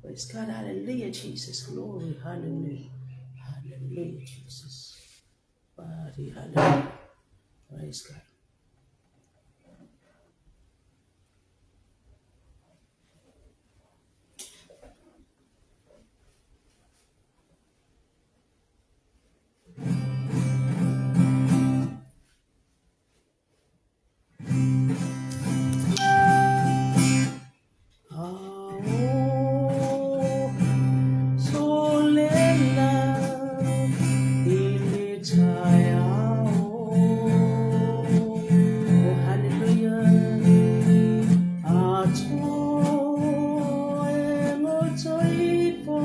Praise God. Hallelujah, Jesus. Glory. Hallelujah. Hallelujah, Jesus. Body. Hallelujah. Praise God. Ah, oh, solela ilitaya. Oh, hallelujah. Ato ngotoifo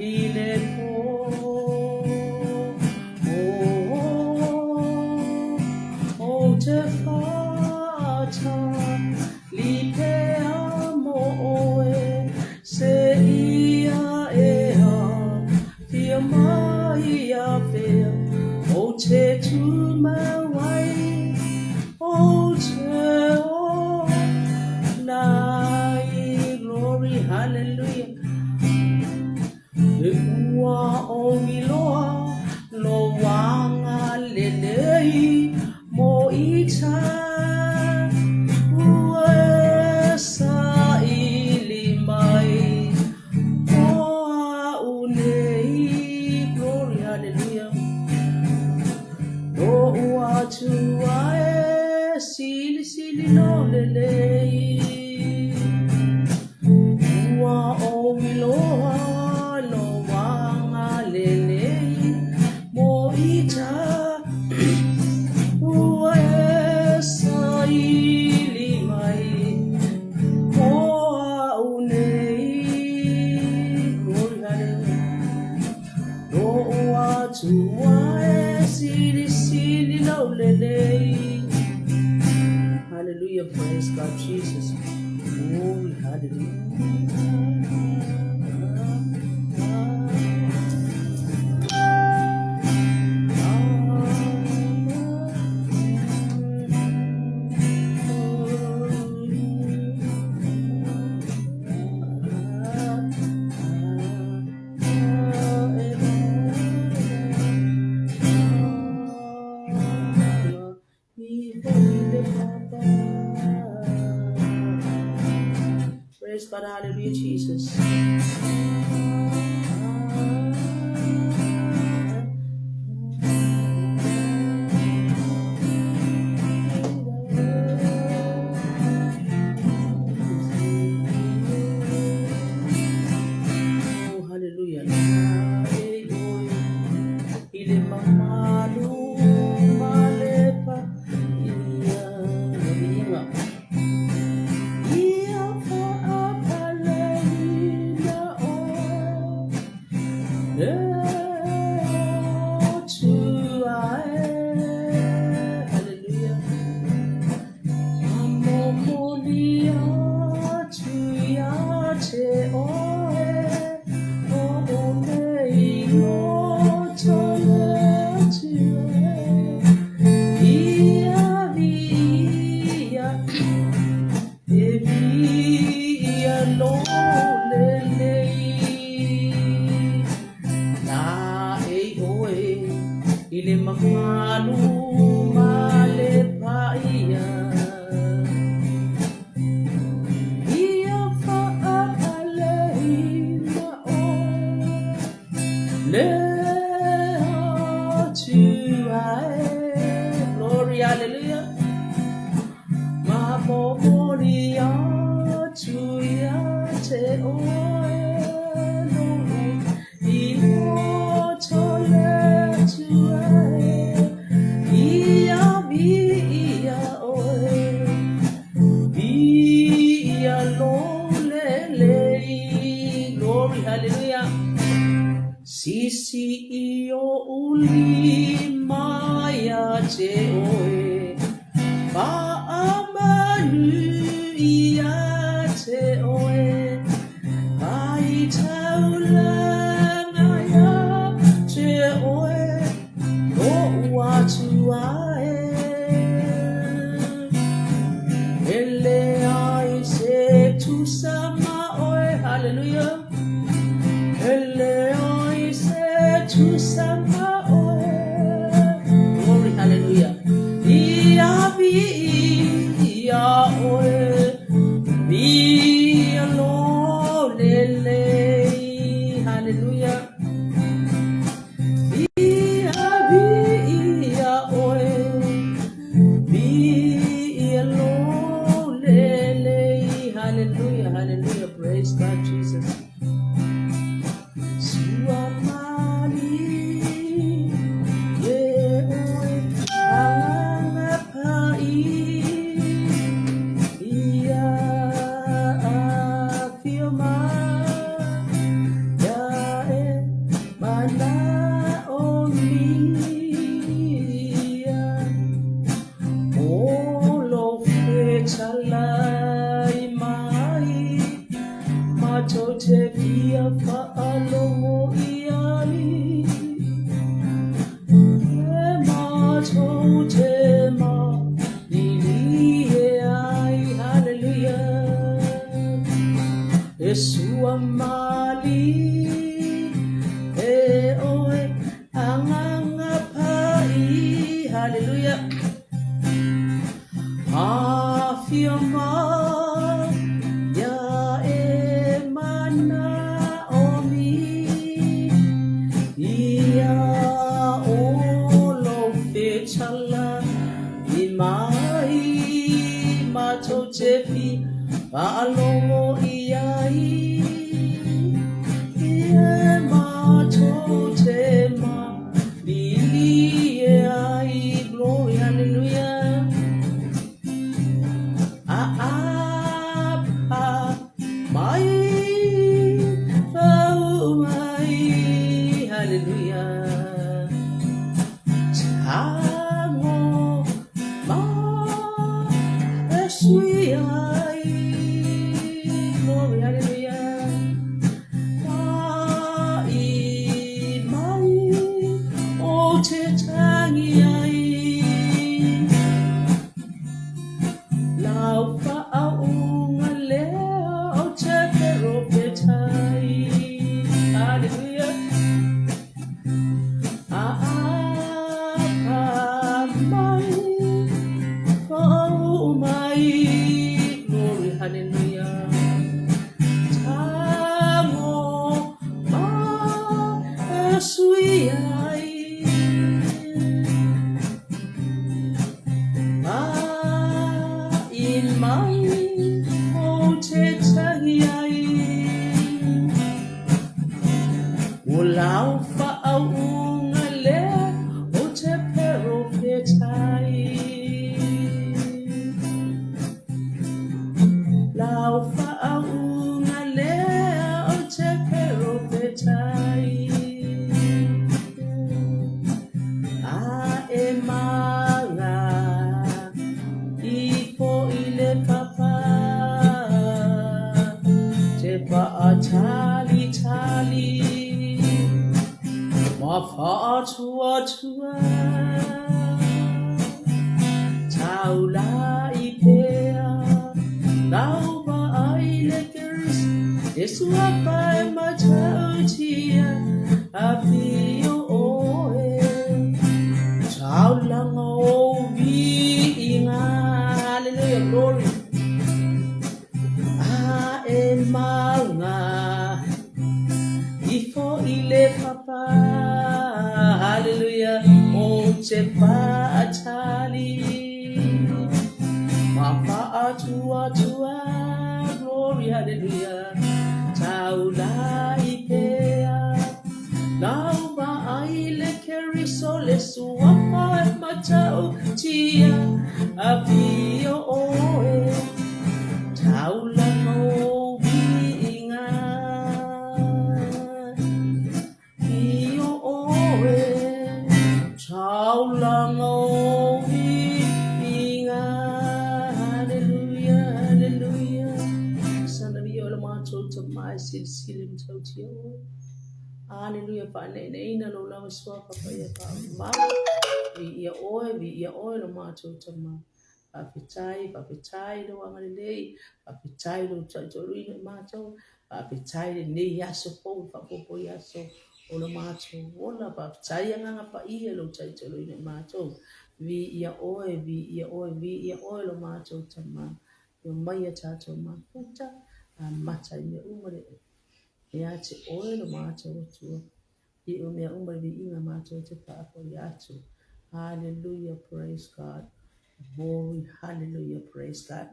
ile po. Oh, oh, te fata li pe amo oe se ia e a fia mai a fea o te tumawai o te o nai. Glory, hallelujah. E ua o ngiloa lo wanga lelei mo ita ua e sa ili mai o au nei. Glory, hallelujah. O ua tua e sili sili no lelei. Ua o iloa lo wanga lelei mo ita ua e saili mai mo au nei. Glory, hallelujah. Lo ua tua e sili sili lau lelei. Hallelujah, praise God, Jesus. Glory, hallelujah. Praise God, hallelujah, Jesus. Oh, hallelujah. Ile mamalu malepa ia inga. Ia faapaleina oe e o tua e. Hallelujah. Amomoli atu ia te oe o nei loto le atu e. Ia vi ia e vi ia lo lelei. Na e oe i le mamalu ma le paia. Ia faapaleina oe le Atua e. Glory, hallelujah. Ma momoli atu ia te oe lou i loto le Atua e. Ia vi ia oe, vi ia lo lelei. Glory, hallelujah. Sisi i o uli mai a te oe, Faamanu ia te oe, Ai taulanga ia te oe, O atu ae. Ele ai se tusa ma oe Hallelujah. E leai se tusa ma oe. Glory, hallelujah. Ia viia oe, viia lo lelei. Hallelujah. Ia viia oe, viia lo lelei. Hallelujah, hallelujah. Praise God, Jesus. Sua mali e oe agaga pai ia afio mai ia e manaomia o lou fetalai mai matou te fia faalogo i ai e matou te malilie ai. Hallelujah. E sua mali e oe agaga pai. Hallelujah. Afio mai ia e manaomia o lou fetalai mai matou te fia faalogo i ai e matou te malilie ai. Glory, hallelujah. A mai fau mai. Hallelujah. Tago ma e ai. Glory, hallelujah. Mai mai o te tangi ai. Lau faauuga lea ou te perofetai. Hallelujah. Aapa mai fa'auu mai. Glory, hallelujah. Tago ma e sui ai. Mai mai o te tangi ai. O lau faauuga lea ou te perofetai. Lau faauuga lea ou te perofetai. A e maga ifo i le papa te faatalitali ma faatuatua taulai pea lau vaai le Keriso e suafa e matautia afio oe taulaga o viiga. Hallelujah, glory. A e mauga ifo i le papa. Hallelujah. O te faatali ma faatuatua. Glory, hallelujah. Taulai pea lau vaai le Keriso le suafa e matautia afio oe taulaga o viiga afio oe taulaga o viiga. Hallelujah, hallelujah. Sana via o le matou Tama e silisili matautia oe. Hallelujah. Faaneeneina lou lava suafa paia faamamalu. Viia oe, viia oe lo matou Tama. Faafetai, faafetai lou agalelei, faafetai lou taitoalua i matou, faafetai lenei aso fou, faaopoopo i aso o lo matou ola. Faafetai Agaga Paia lou taitoalua i matou. Viia oe, viia oe, viia oe lo matou Tama. Io mai a tatou mafuta, amata i mea uma le ia te oe lo matou Atua. I o mea uma le viiga matou te faafoi atu. Hallelujah, praise God. Glory, hallelujah, praise God.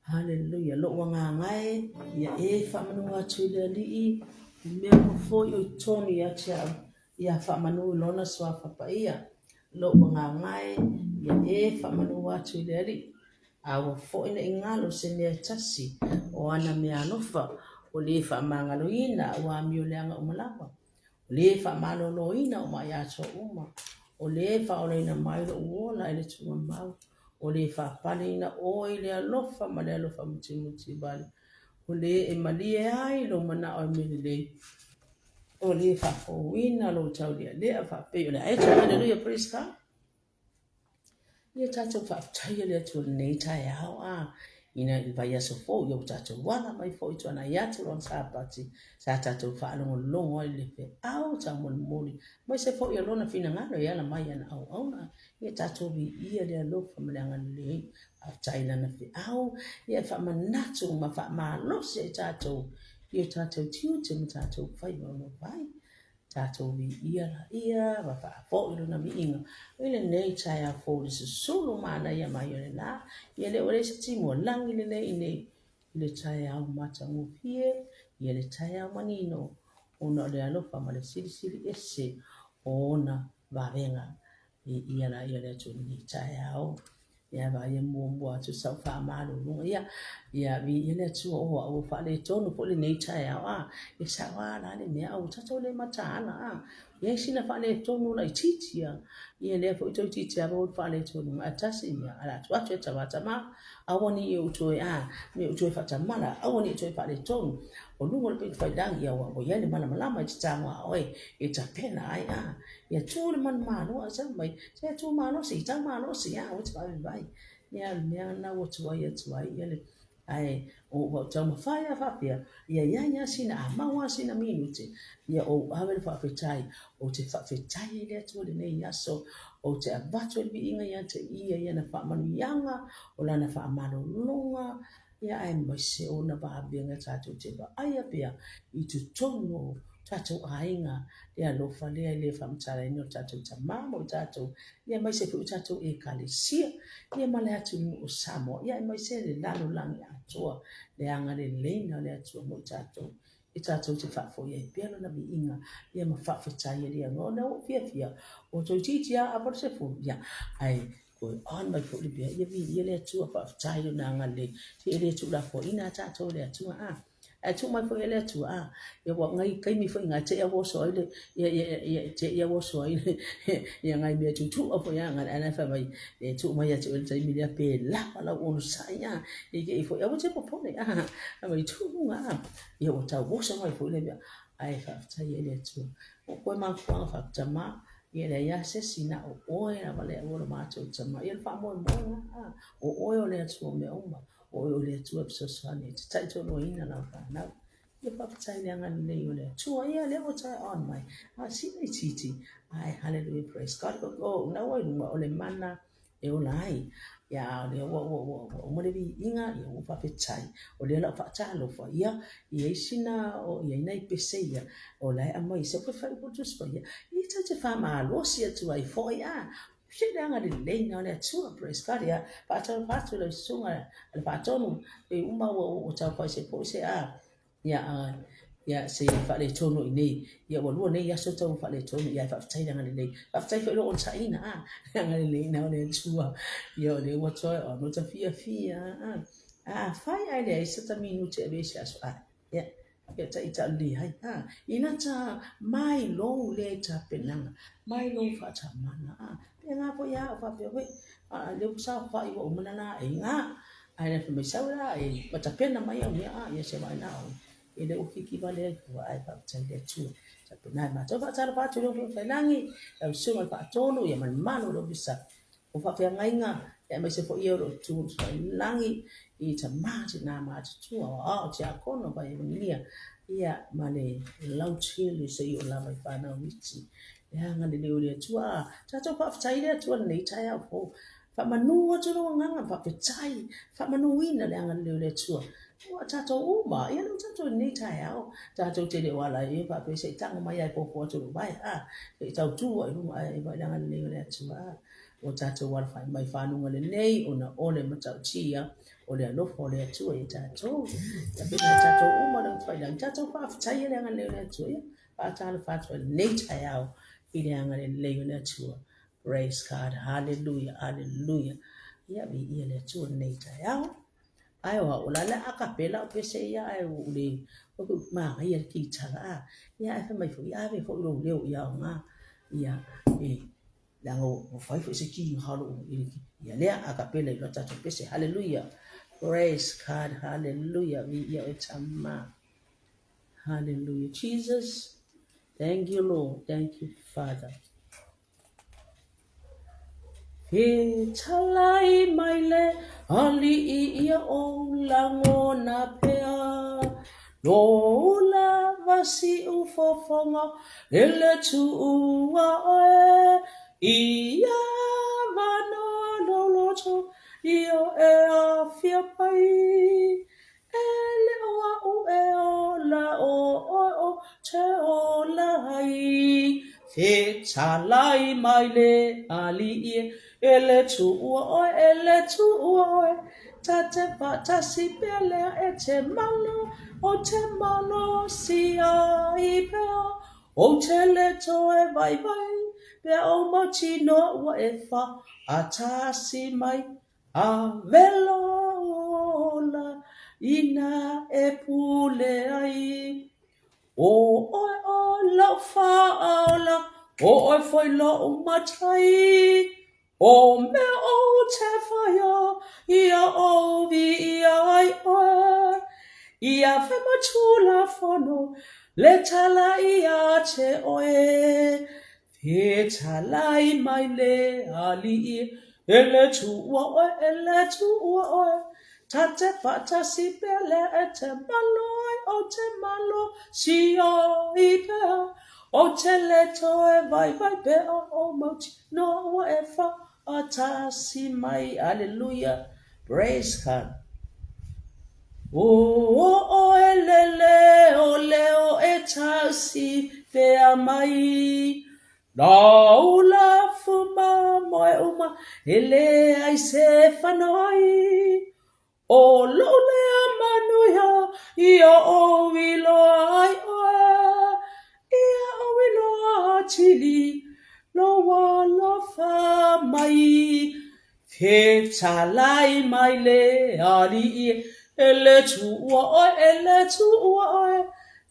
Hallelujah. Lou agaga e, ia e faamanu atu i le Alii, i mea uma foi o i totonu ia te au, ia faamanu i lona suafa paia. Lou agaga e, ia e faamanu atu i le Alii. Aua foi ne i galo se mea e tasi o ana meaalofa, o le faamagaloina au amioleaga uma lava. O le faamaloloina o maʻi atoa uma, o le faaolaina mai loʻu ola i le tuugamau, o le faapaleina oe i le alofa ma le alofa mutimutivale, o le e malie ai lou manao i mea lelei, o le faafouina lou taulealea faapei o le aeto. Hallelujah, praise God. Ia tatou faafetaia le Atua i lenei taeao, a ina i le vaiaso fou, ia ua tatou ala mai foi tuanai atu lona Sapati, sa tatou faalogologo ai i le feau taumolimoli, aemaise foi o lona finagalo e ala mai i ana auauna. Ia tatou viia le alofa ma le agalelei, faafetai i lana feau, ia e faamanatu ma faamalosi ai tatou i o tatou tiute ma tatou faiva o vai. Tatou viia laia ma faafoi lona viiga i lenei taeao fou i le susulu manaia mai o le la. Ia lea ua leai se timualagi lelei i nei i le taeao matagofie, ia le taeao manino ona o le alofa ma le silisili ese o ona vavega. Viia laia o le Atua i lenei taeao. Ia vaai e muamua atu sau faamaluluga. Ia, ia viia le Atua o au ua faaletonu foi lenei taeao. A, e sao lava la le mea, a ua tatou le mataala. A, i ai sina faaletonu laitiiti a. Ia lea foi toeitiiti lava ua faaletonu. Ae tasi, ia, a le atu atu e tama tama. Aua ne i ou toe, a, ne i ou toe faatamala, aua ne i toe faaletonu. O luga o le pito failangi, ia ua i ai le malamalama e te tago a oe e tapena ai, a. Ia tu le manumalo ae sau mai, se tu malosi, tau malosi, a, ua te faavevai. Ia, o le mea lena ua tuai atu ai, ia le, ae o ua taumafai lava faapea, ia i ai lava sina, a maua lava sina minute, ia ou ave le faafetai, ou te faafetai ai i le Atua i lenei aso, ou te avatu ai le viiga ia te Ia i ana faamanuiaga, o Lana faamalologa, ia aemaise ona vavega tatou te vaaia pea i totonu o tatou aiga, le alofa lea e le faamatalaina o tatou tama ma o tatou, ia aemaise foi o tatou Ekalesia, ia ma le atunuu o Samoa, ia aemaise le lalolagi atoa, le agaleleiga o le Atua mo i tatou. E tatou te faafoi ai pea lona viiga, ia ma faafetai ai le Atua. Ona ua ou fiafia, ua toeitiiti lava apa le 10, ia, ae toe on mai foi le mea, ia viia le Atua, faafetai lona agalelei. Se e le tuulafoaiina lava tatou e le Atua, a. Ae tuu mai foi e le Atua, a, ia ua ngai taimi foi ngai te ia oso ai le, ia, ia, ia, te ia oso ai le, ia ngai mea tuutuua foi a, ngai ana fai mai, e tuu mai ia te oe le taimi lea pe lava lau onosai, a, e ke i foi, aua te popole, a, a mai tuu luga, a. Ia ua tau oso mai foi le mea, ae faafetai ai le Atua. Ua koe mafuaaga faapitama, ia leai lava se isi na o oe lava le aua lo matou tama. Ia le faamoemoega, a, o oe o le Atua o mea uma, o oe o le Atua e fesoasoani e te taitoaluaina lau fanau. Ia faafetai i le agalelei o le Atua. Ia lea ua toe on mai. A sina itiiti, ae hallelujah praise God. O, na ua i luga o le mana e ola ai. Ia, a o lea ua, ua, ua, ua uma le viiga, ia ua faafetai. O lea o le a ou faatalofa, ia, i ai sina, o, i ai nai pese ia, o la e aumai se fai upu Tusi Paia, ia tatou te faamalosi atu ai foi, a, se le agalelei lena o le Atua, praise God, ia, faatalofa atu i lau susuga a le Faatonu, e uma ua, ua tau fai se foi se, a, Ia, ia, se faaletonu i inei. Ia, ua lua nei aso tau faaletonu, ia, faafetai i le agalelei. Faafetai foi i lou onosaiina, a, le agalelei na o le Atua. Ia, o lea ua toe, o no ta fiafia, a. Afai ae leai se ta minute e ave ai se aso, a, ia, ia ta ita lelei ai, a. Ina ta mai lou le tapenaga, mai lou faatamala, a. Pe nga foi a o faapea, wei, a, lea ua saofai ua uma na la e nga. Ae le fai mai sau la e ua tapena mai au mea a ia se vaai la oi. E le ua fiki vale ai fua ae faafetai i le Atua. Tapena ai matou faatalofa atu i le Ofisa Lagi, lau susuga i le Faatonu ia ma le mamalu o le Ofisa o Faafeagaiga. Aemaise foi e o lo o tu i lagi i tama tina matutua, aoao, tiakono, paionia, ia, ma le lautele seia oo lava i fanau iti. Le agalelei o le Atua. A tatou faafetai i le Atua i lenei taeao fou. Faamanu atu lou agaga, faafetai, faamanuina le agalelei o le Atua. Ua tatou uma, ia lea ua tatou i lenei taeao, tatou te le o ala ai faapea se i tago mai lava e fofu atu lou vae, a, se i tautu ai i luga ae vaai i le agalelei o le Atua. A, ua tatou alafai mai i fanuga lenei ona o le matautia o le alofa o le Atua ia tatou. Ia pei ona tatou uma le utafailagi, tatou faafetaia le agalelei o le Atua. Ia, faatalofa atu ai lenei taeao i le agalelei o le Atua. Praise God, hallelujah, hallelujah. Ia, viia le Atua lenei taeao. Ae o au, o la le a kapela au pese ia ae ua ou le manaia le kitara a. Ia ae fai mai foi, ave foi lou leo ia aoga. Ia, e leaga ua fai foi se kiga o lou ia lea a kapela i lo tatou pese. Hallelujah. Praise God. Hallelujah. Viia oe Tama. Hallelujah. Jesus. Thank you, Lord. Thank you, Father. Fetalai mai le Alii ia ou lagona pea, Lou lava siufofoga e le tuua oe, Ia avanoa lou loto ia e aafia mai, E le o a'u e ola, ʻo ʻoe ou te ola ai. Fetalai mai le Alii e, e le tuua ʻoe, e le tuua ʻoe. Ta te faatasi pea lea e te malo, ou te malosi ai pea. Ou te le toe vaivai pea ou mautinoa ua e faatasi mai. Ave lou ola ina e pule ai. ʻO ʻoe ʻo lou faaola, ʻo ʻoe foi loʻu matai. ʻO mea ou te faia, ia ou viia ai ʻoe. Ia fai ma Tulafono, le tala ia te ʻoe. Fetalai mai le Alii e le tuua ʻoe, e le tuua ʻoe. Ta te faatasi pea lea e te malo ai, ou te malosi ai pea. Ou te le toe vaivai pea ou mautinoa ua e faatasi mai. Aleluia. Praise God. O oe le leo, leo e tasi pea mai. Nāu lafu mamoe uma e leai se whanoi. ʻO loʻu lea manuia ia ou iloa ai ʻoe. Ia ou iloa atili lou alofa mai. Fetalai mai le Alii e le tuua ʻoe, e le tuua ʻoe.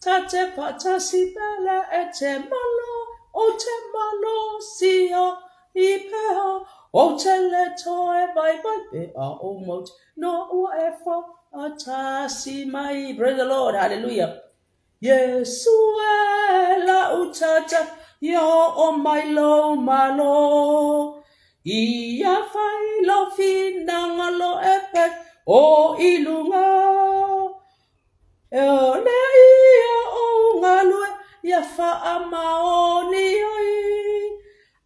Ta te faatasi pea lea e te malo, ou te malosi ai pea. Ou te le toe vaivai pea ou mautinoa ua e faatasi mai. Praise the Lord, hallelujah. Iesu e la'u taitai ia oo mai lou Malo. Ia fai lou finagalo e pei o i luga. E lea ia ou galue ia faamaoni ai.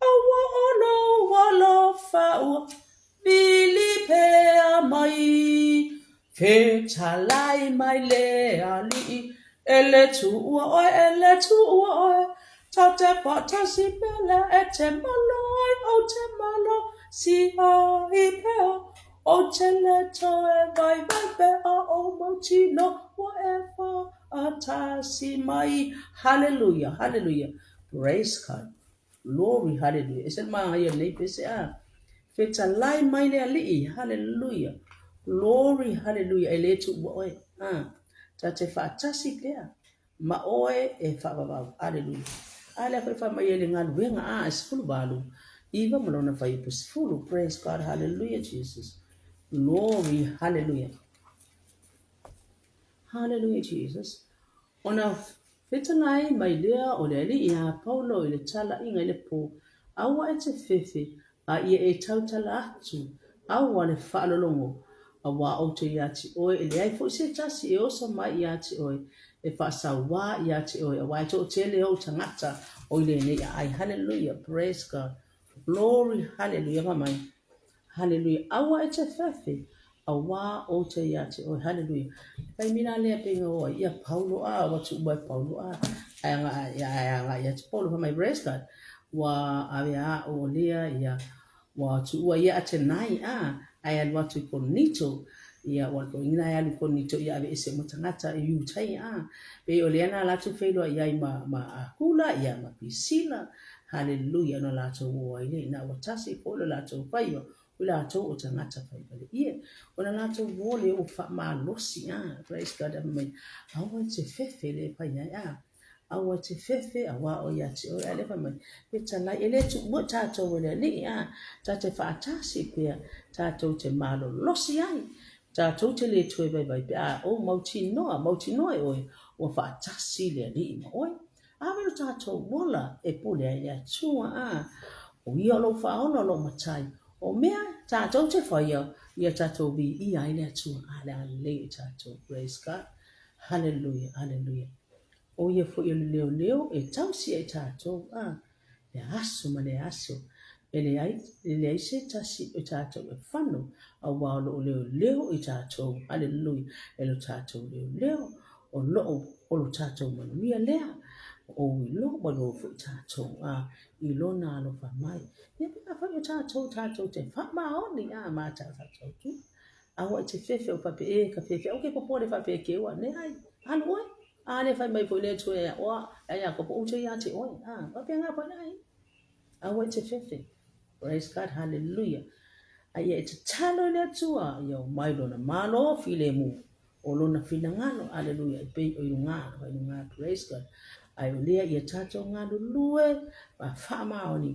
Aua o lou alofa ua vili pea mai. Fetalai mai le Alii e le tuua ʻoe, e le tuua ʻoe. Ta te faatasi pea lea e te malo ai, ou te malosi ai pea. Ou te le toe vaivai pea ou mautinoa ua e faatasi mai. Hallelujah, hallelujah, praise God. Glory, hallelujah. Ese le manaia lenei pese a. Fetalai mai le Alii, hallelujah. Glory, hallelujah. E le tuua oe. A. Ta te faatasi pea ma oe e faavavau. Hallelujah. A lea foi fai mai ai le galuega a e 18, 9 ma lona fuaiupu 10. Praise God, hallelujah, Jesus. Glory, hallelujah. Hallelujah, Jesus. Ona fetalai mai lea o le Alii iā Paulo i le talaiga i le pō, Aua e te fefe, a ia e tautala atu, Aua le faalologo, auā ou te iā te oe, e leai foi se tasi e oso mai iā te oe, e faasauā iā te oe, auā e toatele ou tagata o i lenei aai. Haleluia, praise God, glory, haleluia, fai mai, haleluia, aua e te fefe, auā ou te iā te oe, haleluia. Taimi la lea pe inga oa ia Paulo a, ua tuua e Paulo a, ae aga ia te Paulo, fai mai, praise God, ua ave a o lea ia, Ua tuua ia Atenai, a, ae alu atu i Korinito, ia, ua toeaina ae alu i Korinito ia aveese uma tagata i Iutaia, a, pei o lea na latou feiloai ai ma, ma Akula, ia, ma Pisila, haleluia, ona latou o ai lea, ina ua tasi foi lo latou faiva, o i latou o tagata faivale ia, ona latou o lea ua faamalosi, a, praise God, fai mai, aua e te fefe le fai ai, a. Aua e te fefe, auā o ia te oe. Ae le fai mai, Fetalai, e le tuua tatou e le Alii, ā, ta te faatasi pea, tatou te malolosi ai, tatou te le toe vaivai pe a ou mautinoa, mautinoa e oe, ua faatasi le Alii ma oe. Ave lo tatou ola e pule ai le Atua, ā, o ia o lou faaola o lou matai, o mea tatou te faia, ia tatou viia ai le Atua, ā, le agalelei o tatou. Praise God. Haleluia, haleluia. ʻO ia foi o le leoleo e tausi ai tatou, a, le aso ma le aso. E leai, e leai se tasi o tatou e fano, auā o loo leoleo i tatou. Haleluia. E lo tatou leoleo, o loo, o lo tatou manuia lea. O ou iloa ua iloa foi tatou, a, i lona alofa mai. Ia pe afai o tatou, tatou te faamaoni, a, ma tatou tu. Aua e te fefe o faapea, e ka fefe, aua ke popole faapea ke ua, ne ai, alu oe. A le fai mai foi le Atua ia oa, ia Iakopo, ou te ia te oe. A, faapea ngā foi ai. Aua e te fefe. Praise God, hallelujah. A ia e tatalo i le Atua, ia o mai lona malo filemu, o lona finagalo, hallelujah, e pei o i lugā, o i lugā, praise God. Ai o lea ia tatou galulue, ma faamaoni,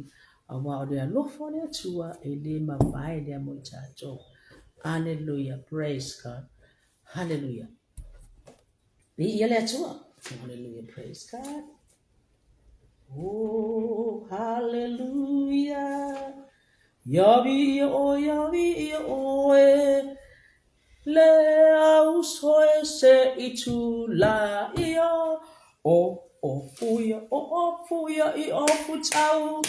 Auā o le alofa o le Atua e le mavae lea mo i tatou. Aleluia, praise God. Haleluia. Viia le Atua. Haleluia, praise God. Oh, haleluia. Ia viia oe, ia viia oe. Le auso e se i tula ia o ofu ia o ofu ia i ofu tau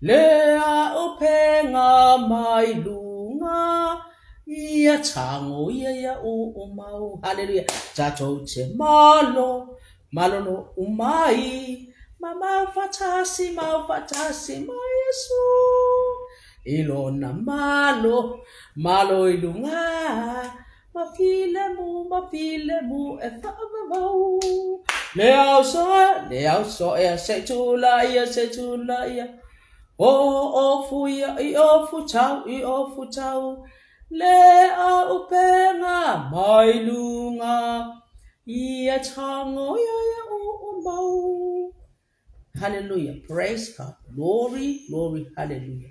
Le aupenga mai luga ia tango ia ia u u mau Haleluia tatou te malo malolo umai ma mau faatasi mau faatasi ma Iesu I lona malo, malo i luga, Ma filemu, ma filemu e faavavau. Le auso e, le auso e, se i tula ia, se i tula ia. O ofu ia, i ofu tau, i ofu tau. Le aupenga mai luga, ia tango ia ia u u mau. Hallelujah. Praise God. Glory, glory, hallelujah.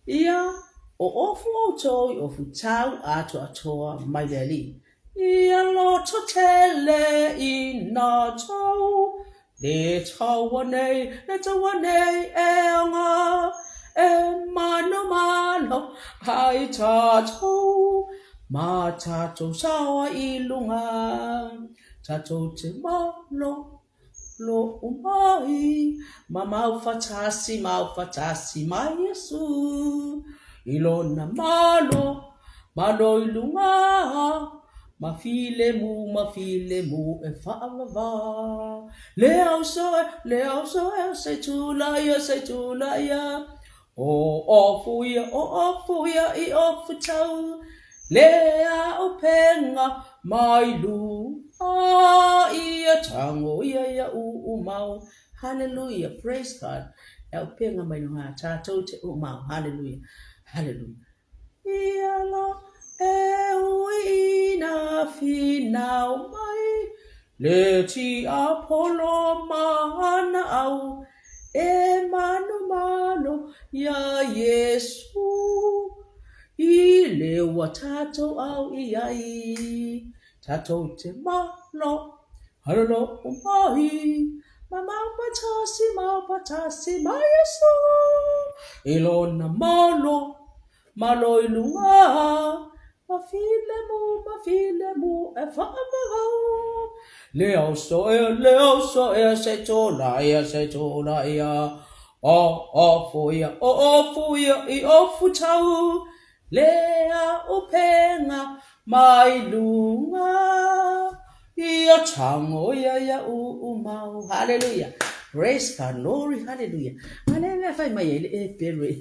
Ia, o ofu outou i ofu tau atoatoa mai le Alii. Ia loto tele i na tau, le taua nei, le taua nei e aoga, e manomano ai tatou, ma tatou saoa i lunga, tatou te malo Lo'u mai, ma mau fatasi, mau fatasi ma Iesu. I lona malo, malo i luga, ma filemu, ma filemu e faavava. Le auso e, le auso e, se tula ia, se tula ia. O ofu ia, o ofu ia i ofu tau, Le aupenga mai luga ia tango ia ia u u mau. Hallelujah, praise God. Le aupenga mai luga tatou te u mau. Hallelujah, hallelujah. Ia la e ui ina finau mai, Le tiapolo ma ana au, E manomano iā Iesū i le ua tatou au i ai, tatou te malo, halolo mai, ma mau patasi, mau patasi ma Iesū i lona malo. Malo i luga, ma filemu, ma filemu e faavavau. Le aso ea, le aso ea, se tola ia, se tola ia. O, ofu ia, o, ofu ia, i ofu tau. Le aupenga mai luga, ia tango ia ia u u mau. Hallelujah. Praise God. Glory, hallelujah. Ale le fai mai le e pere.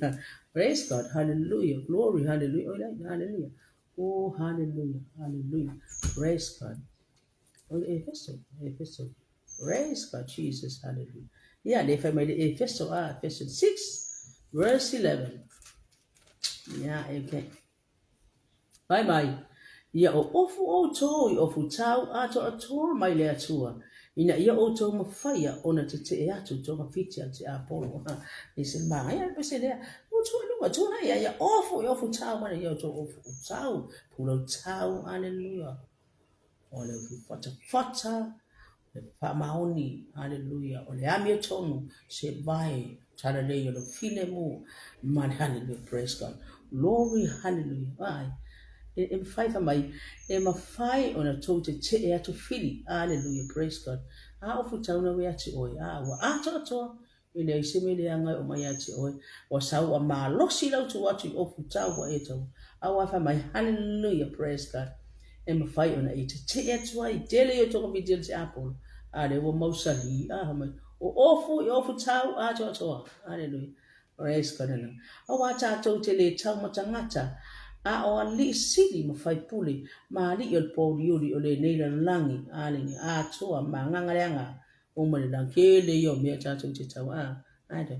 Praise God. Hallelujah. Glory, hallelujah. Hallelujah. Oh, hallelujah. Hallelujah. Praise God. O le Efeso, Efeso. Praise God, Jesus. Hallelujah. Ia, le fai mai le Efeso, ah, Ephesians 6, verse 11. Ia, okay. Fai mai, ia o ofu outou i ofu tau atoatoa mai le Atua, ina ia outou mafaia ona tetee atu togafiti a tiapolo. E se magaia le pese lea. O tua i luga, tua ia, ia ofu i ofu tau mai ia outou ofu tau, pulau tau, aleluia. O le ofu fatafata, le faamaoni, haleluia, o le amiotonu, se vae, talalei o le filemu, ma le haleluia, praise God, glory, haleluia, ai, e mafai fa mai, e mafai ona tou tetee atu fili, haleluia, praise God, a ofu tauna we atu oe, a ua atoatoa, e leai se mea leaga e oo mai ia te oe, ua sau ua malosi lau tuu atu i ofu tau ua e tau. A ua fai mai, Hallelujah, praise God. E mafai ona e tetee atu ai, tele i o togafiti o le tiapolo, a lea ua mausali, a fai mai, o ofu i ofu tau atoatoa. Hallelujah. Praise God. Auā tātou te lē tau ma tagata, a o alii sili ma faipule, ma alii o le pōuliuli o lenei lalolagi, hallelujah, atoa ma agaga leaga, O ma le lagi kele ia o mea tatou te tau a. Ae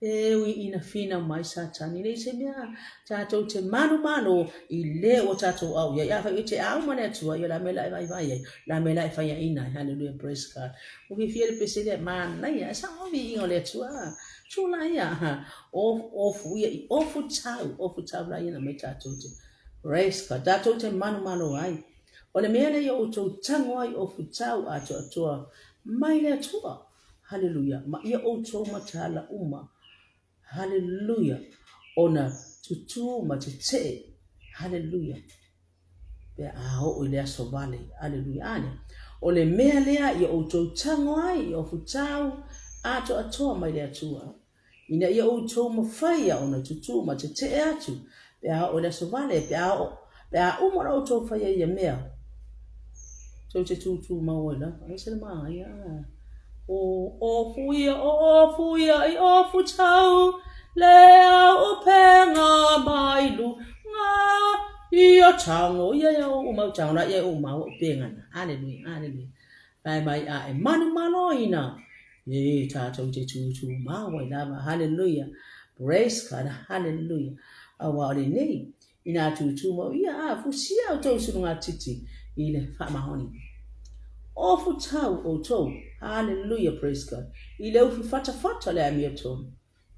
e ui ina finau mai Satani nei se mea tatou te manumalo i le ua tatou au iai. Afai e te au ma le Atua, ia la mea la e vaivai ai, la mea la e faiaina ai. Hallelujah, praise God. Ua fiafia le pese lea, manaia, e sao viiga o le Atua. Tula ia, o, ofu ia i ofu tau, ofu tau la ia na mai tatou te. Praise God. Tatou te manumalo ai. O le mea lea ia outou tago ai o futau atoatoa mai le Atua. Haleluia. Ma ia outou mataala uma. Haleluia. Ona tutū ma tetee. Haleluia. Pe a oo i le aso vale. Haleluia. Ane. O le mea lea ia outou tago ai o futau atoatoa mai le Atua. Ina ia outou mafaia ona tutū ma tetee atu, pe a oo i le aso vale, pe a oo, pe a uma ona outou faia ia mea, tou te tūtū mau ai lava. Ai se le māia. O ofu ia, o ofu ia i ofu tau, le au upenga mai lunga, ia tango ia ia o umau tango la ia o umau upenga na. Hallelujah, hallelujah. Pae mai a e manumaloina, e tātou te tūtū māwai lava. Hallelujah. Praise God. Hallelujah. Aua o lenei, inā tūtū mau ia, a fusia outou sulugatiti i le faamaoni. Ofu tau outou. Hallelujah. Praise God. I le ufi fatafata le amiotonu.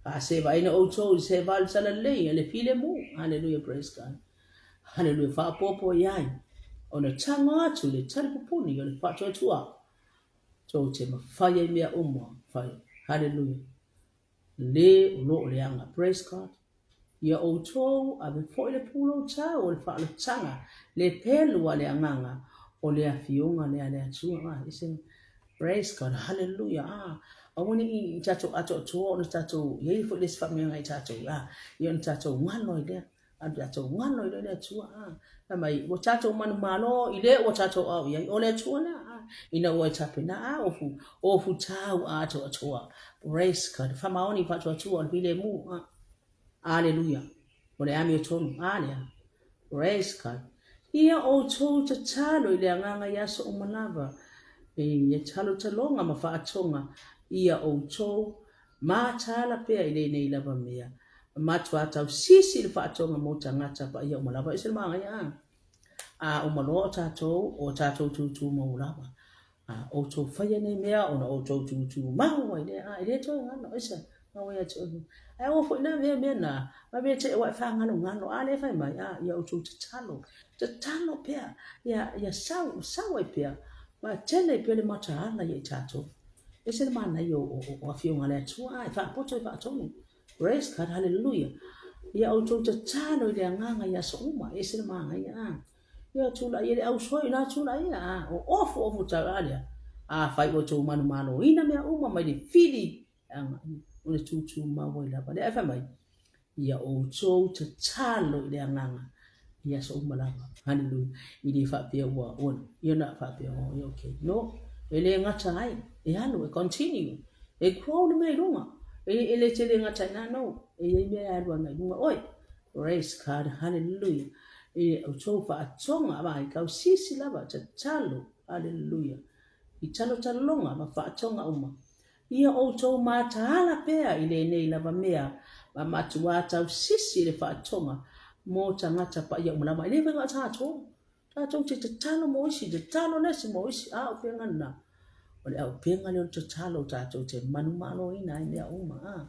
Faasevaina outou i se vale talalelei a le filemu. Hallelujah. Praise God. Hallelujah. Faapopo i ai. Ona tago atu le talipupuni o le faatuatua. Tou te mawhai ai mea uma. Whai. Hallelujah. Le o lo o leaga. Praise God. Ia outou ave foi le pulou tau o le faalotanga le pelu a le agaga o le afioga lea a le Atua. Ah, ese Praise God. Hallelujah. Ah, aua ne i tatou atoatoa ona tatou i ai foi le isi faamanuiaga i tatou. Ah, ia ona tatou galo ai lea. A tatou galo ai lea i le Atua. Ah, fai mai, ua tatou manumalo i le ua tatou ao i ai. O le Atua lea. Ah, ina ua e tapena. Ah, ofu, ofu tau atoatoa. Praise God. Faamaoni faatuatua o le filemu. Ah, Aleluia. O le amiotonu. A lea. Praise God. Ia outou tatalo i le agaga i aso uma lava, e ia talotaloga ma faatoga ia outou mataala pea i lenei lava mea. Ma matua tausisi i le faatoga mo tagata paia uma lava. E se le magaia a. A uma loa o tatou, o tatou tūtū mau lava. A outou faia nei mea ona outou tūtū mau ai lea, a e le toe galo, aisa, ngau ia te oe. Ae aua foi na mea mea na, ma mea te ua e whāngalongalo, a le whai mai, a ia outou tatalo, tatalo pea, ia, ia sau, sau ai pea, ma tele pea le mataala ia i tātou. Ese le mana ia o, o, o, o afioga a le Atua, a e whaapoto e whaatonu. Praise God, hallelujah. Ia outou tatalo i le agaga i aso uma, e ese le manaia a. Ia tulai e le ausoi la tulai ia a o ofu ofu tau a lea. Afai ua outou manumaloina mea uma mai le fili aga o le tutumau ai lava. Lea e fai mai, ia outou tatalo i le agaga i aso uma lava. Haleluia. I le faapea ua ua ia na faapea oh ia okay. No, e le gata ai, e alu, e continue. E grow le mea i luga. E, e le tele gata i na, no. E i ai mea e alu ana i luga oe. Praise God, hallelujah. E outou faatoga vai tausisi lava tatalo, hallelujah. I talotaloga ma faatoga uma. Ia outou mataala pea i lenei lava mea ma matuā tausisi i le faatoga mo tagata paia uma lava. E le fai na o tatou. Tatou te tatalo mo isi, tatalo le isi mo isi. A auupega lena. O le auupega lea o le tatalo tatou te manumaloina ai mea uma. A.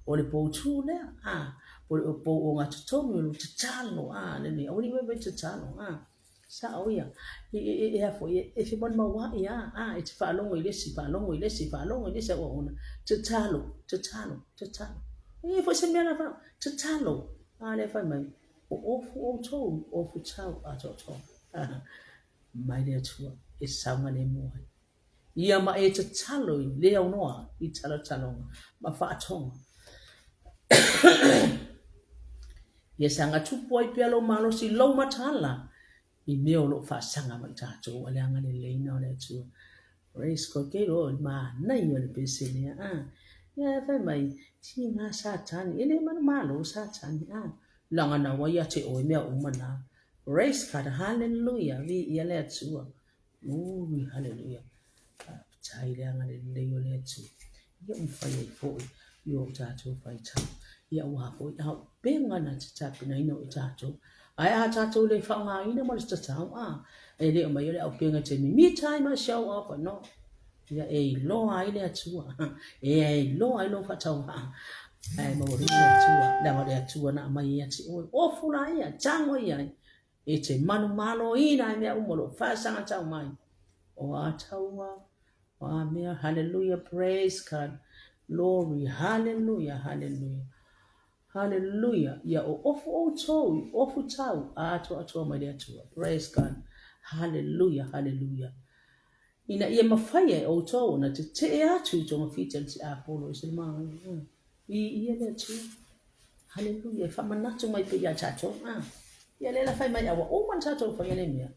O le poutū lea. A. Po o le pou ogatotonu o le tatalo. A. Lenei. Aua ne i vaivai tatalo. A. Sao ia. E, e, e, e a foi, e, e femalumaua'i a, a, e te faalogo i le isi, faalogo i le isi, faalogo i le isi auauna. Tatalo, tatalo, tatalo. E foi se mea la whanau. Tatalo. A lea fai mai, o ofu outou, ofu tau atoatoa. Mai le Atua e saogalemu ai. Ia ma e tatalo i le aunoa i talotaloga ma faatoga. Ia saga tupu ai pea lou malosi i lou mataala i mea o lo o faasaga mai tatou a le agaleleina o le Atua. Praise God, ke iloa o le manaia o le pese lea, a. Ia e fai mai, tiga Satani, e le manumalo Satani, a. Leaga na ua ia te oe mea uma na. Praise God, hallelujah, viia le Atua. Glory, hallelujah. Faafetai le agalelei o le Atua. Ia ua mafai ai foi i o tatou faitau. Ia aua foi auupega na te tapenaina o i tatou. Ae a tatou le faaaogaina ma le tatau, a, e le o mai o le auupega te mimita ai ma show off, no. Ia e iloa ai le Atua. E iloa ai lou faatauvaa. Ae maualuga le Atua, leaga o le Atua na aumai ia te oe. Ofu la ia, tago i ai. E te manumaloina ai mea uma o lo o faasaga tau mai. O a taua, o a mea, hallelujah, praise God, glory, hallelujah, hallelujah. Hallelujah, ia o ofu outou i ofu tau atoatoa mai le Atua. Praise God, hallelujah, hallelujah. Ina ia mafai e outou ona tetee atu i togafiti a le tiapolo i se māngai. I ia le Atua. Haleluia. E faamanatu mai pea iā tatou. A. Ia lea la fai mai a ua uma ona tatou faia lea mea,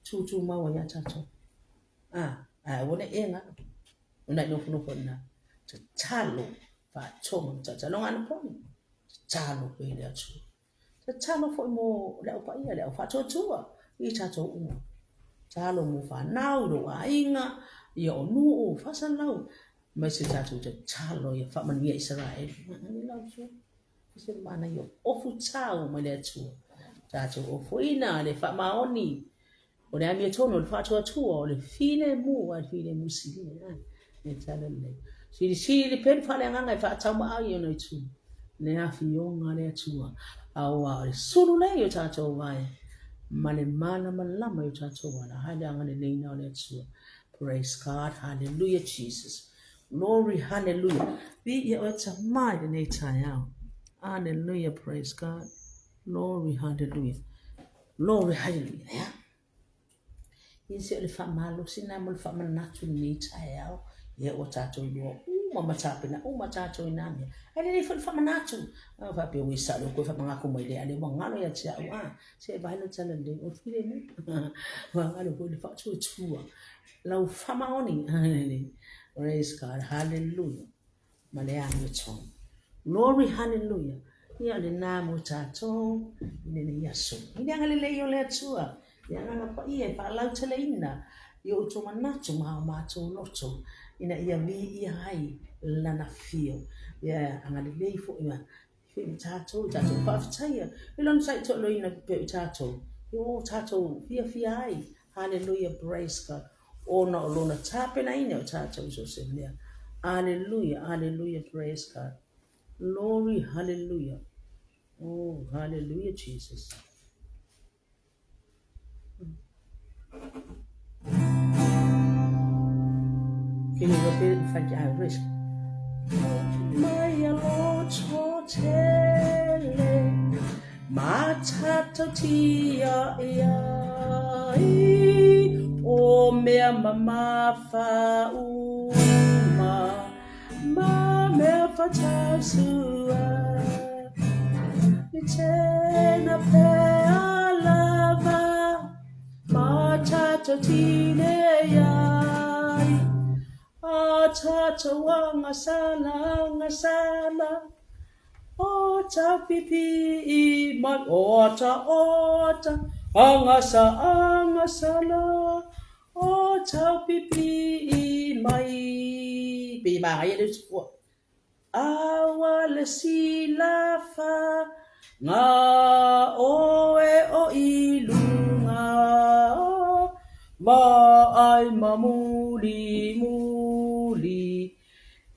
tutumau ai lava tatou. A. Ae aua ne i e galo. Ona i nofonofo i ina. Tatalo faatoga ma tataloga anapogi. Tatalo pea i le Atua. Tatalo foi mo le au paia, le au faatuatua i tatou uma. Tatalo mo fanau, lou aiga, ia o nuu, faasalalau, mai se tatou tatalo ia faamanuia Isaraelu. Ani lau sua. Se manaia ofu tau mai le Atua. Tatou ofoina le faamaoni O le amiotonu, o le faatuatua, o le filemu, a le filemu sili, a e tala lelei. Silisili le pelu faaleagaga e faataumaau i ona itu. Le afioga a le Atua, aua o le sulu lea i o tatou vae, ma le malamalama i o tatou ala. Hai le agaleleina o le Atua. Praise God, hallelujah Jesus. Glory, hallelujah. Viia oe Tama i lenei taeao. Hallelujah, praise God. Glory, hallelujah. Glory, hallelujah. Ea. Ia se o le faamalosi lena mo le faamanatu i lenei taeao. Ia ua tatou iloa uma ma tapena uma tatou i nā mea. Ae lelei foi le faamanatu. A faapea ua i sao lea ua toe faamanatu mai lea, a lea ua galo ia te au. A, se vaai lau tala lelei, o le filemu. Ua galo foi le faatuatua. Lau faamaoni. Praise God. Hallelujah. Ma le amiotonu. Glory hallelujah. Ia lena mo tatou i lenei aso. I le agalelei o le Atua, le Agaga Paia e faalauteleina i o outou manatu ma o matou loto, ina ia viia ai Lana afio. Ia agalelei foi ma foi ma tatou, i tatou faafetaia i Lona taitoaloina pea i tatou, i o tatou fiafia ai. Hallelujah, praise God. Ona o Lona tapenaina o tatou i so o se mea. Hallelujah, hallelujah, praise God. Glory, hallelujah. Oh, hallelujah, Jesus. Can you repeat it? In fact, I risk. Mai a loto tele. tātou tia i ai o mea mamafa uma ma mea whatausua I tēnā pea lava ma tātou tine ai A tātou angasala, angasala O taupipi i mai Oata, oata, angasa, angasala O taupipi i mai Pei māngai e le usi Aua le silafa ngā oe o i lunga Ma ai ma muli muli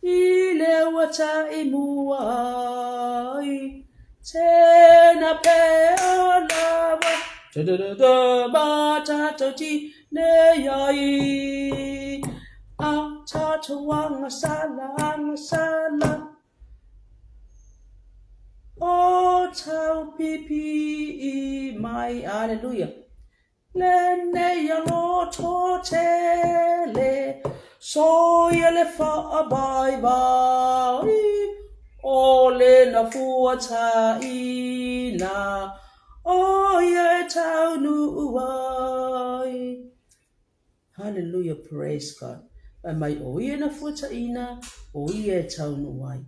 i le ua ta'i mua ai Tēnā pea lava da-da-da-da ma tātou tinei ai A tātou angasala, angasala O taupipi i mai, Aleluia. Lenei a loto tele, soia le whaavaivai, o le na fuataina, o ia e taunu ai. Hallelujah, praise God. Fai mai o ia na fuataina, o ia e taunu ai.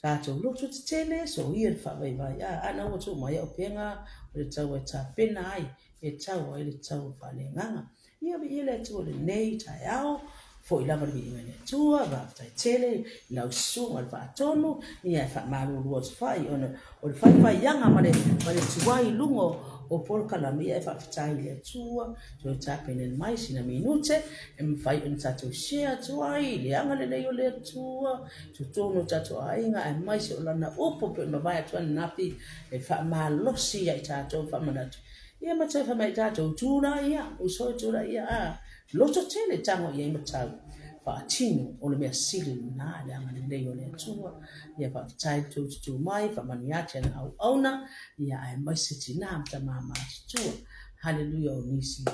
Tātou loto tetele, so ia le faavaivai, a, ana ua tuu mai au penga o le tau e tapena ai, e tau ai le tau o faaleagaga. Ia viia le Atua lenei taeao, foi lava le viiga i le Atua, faafetai tele i lau susuga i le faatonu, ia e faamalulu atu fai ona o le faifaiaga ma le, ma le tuai i luga o, o polokalame, ia e faafetai i le Atua, toe tapena mai sina minute e mafai ona tatou share atu ai i le agalelei o le Atua, totonu o tatou aiga aemaise o lana upu pei ona mavae atu ananafi e faamalosi ia i tatou faamanatu ia ma toe fai mai i tatou tula ia uso tula ia a loto tele tago i ai matau faatino o le mea sili lena le agalelei o le Atua ia faafetai le tou tutū mai faamanuia atu ana auauna ia aemaise tinā ma tamā matutua haleluia o nisi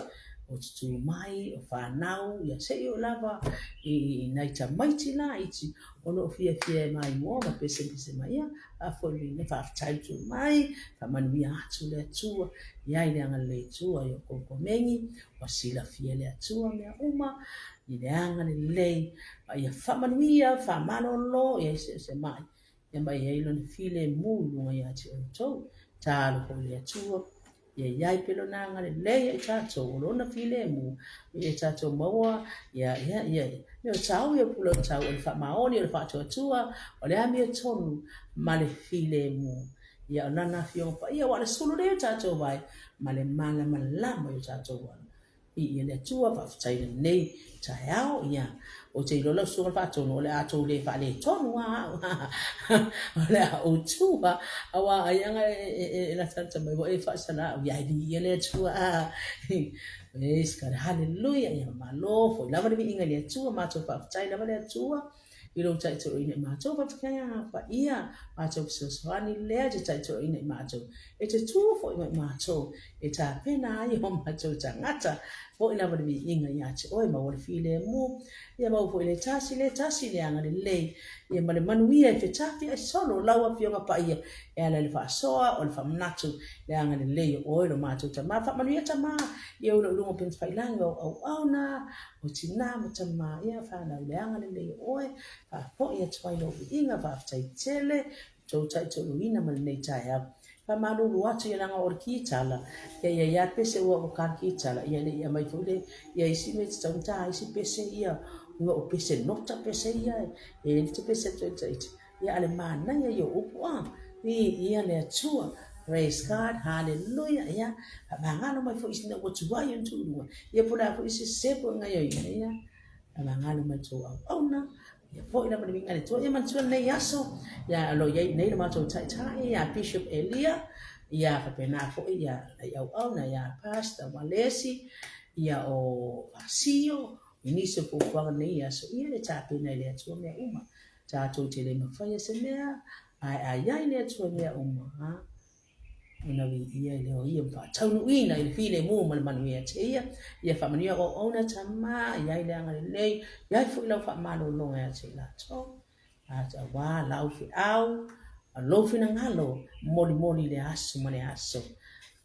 o tutū mai, o whanau, ia se i o lava i, i nai tamaiti laiti o lo o fiafia e maimoa ma pesepese mai ia, a foi le faafetai tu mai, faamanuia atu le Atua, i ai le agalelei Atua i o koukou mengi, ua silafia e le Atua mea uma, i le agalelei, ma ia faamanuia, faamalolo, ia se se mai, ia ma ia i lona filemu i luga ia te outou. Talo foi le Atua, Ia i ai pea Lona agalelei ia i tatou, o Lona filemu, ia tatou maua, ia, ia, ia, mea o tau, ia pula o tau, o le faamaoni, o le faatuatua, o le amiotonu, ma le filemu. Ia, o Lana Afioga Paia, ua le sulu lea o tatou vai, ma le malamalama i o tatou ala. Viia le Atua, faafetai lenei taeao, ia, ou te iloa lau susuga i le faatonu, o le a tou le faaletonu lava au, o le a ou tu lava, aua ai aga e latalata mai ua e faasala au, ia viia le Atua, praise God, hallelujah, ia malo foi lava le viiga i le Atua, matou faafetai lava le Atua, i lou taitaiina i matou, faafetai a paia, matou fesoasoani lea te taitaiina i matou, e te tu foi mai matou, e tapena ai o matou tagata, foi lava le viiga ia te oe, maua le filemu, ia maua foi le tasi, le tasi, le agalelei, ia ma le manuia e fetafi ai solo lau Afioga Paia, e ala i le faasoa o le faamanatu, le agalelei o oe lo matou Tama, faamanuia Tama, ia o lou luga o Penefailangi o auauauna, O tinā ma tamā, ia whānau le agalelei o oe, faafoi atu ai lou viiga, faafetai tele, tou taitoluina ma lenei taeao. Faamalulu atu ia leaga o le kitala, ia ia ia pese ua ua ka kitala, ia le ia mai foi le, ia isi mea tatau ona ta isi pese ia, ua o pese nota pese ia, e le te pese atu ai ita. Ia a le manaia ia o upu a, viia le Atua. Praise God, hallelujah, ia, faamagalo mai foi ina ua tuai ona tuu i luga, ia po o le a foi se sese po o gaoioiga, ia, faamagalo mai tou auauna, ia foi lava le viiga i le Atua. Ia manatua lenei aso, ia o lo o i ai i inei lo matou taitai ia Bishop Elia, ia faapena foi ia nai auauna ia Pastor Walesi, ia o Fasio, i nisi o fuafuaga lenei aso, ia e tapena e le Atua mea uma. Tatou te le mafaia se mea, ae a i ai le Atua i mea uma, a. Ona viia i le o ia ma faataunuuina i le filemu ma le manuia ia te ia. Ia faamanuia au auauna Tama, i ai le agalelei, i ai foi lau faamalologa ia te i latou. Auā lau feau, lou finagalo, molimoli i le aso ma le aso.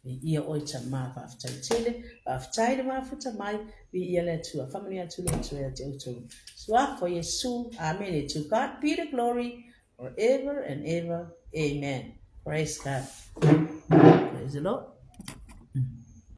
Viia oe Tama, faafetai tele, faafetai le mafuta mai, viia le Atua, faamanuia atu le Atua ia te outou. Suafa o Iesu, Amene. To God be the glory forever and ever. Amen. Praise God. Praise the Lord.